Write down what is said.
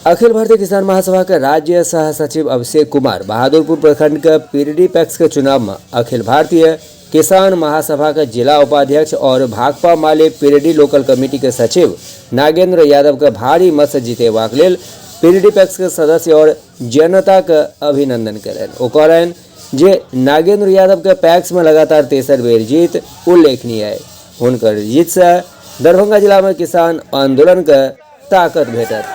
अखिल भारतीय किसान महासभा के राज्य सह सचिव अभिषेक कुमार बहादुरपुर प्रखंड के पीरडी पैक्स के चुनाव में अखिल भारतीय किसान महासभा के जिला उपाध्यक्ष और भाकपा माले पीरडी लोकल कमेटी के सचिव नागेंद्र यादव के भारी मत से जीतेबाक लेल पीरडी पैक्स के सदस्य और जनता के अभिनंदन कयलनि। ओ कहलनि जे नागेंद्र यादव के पैक्स में लगातार तेसर बेर जीत उल्लेखनीय है। हुनकर जीत से दरभंगा जिला में किसान आंदोलन के ताकत भेटत।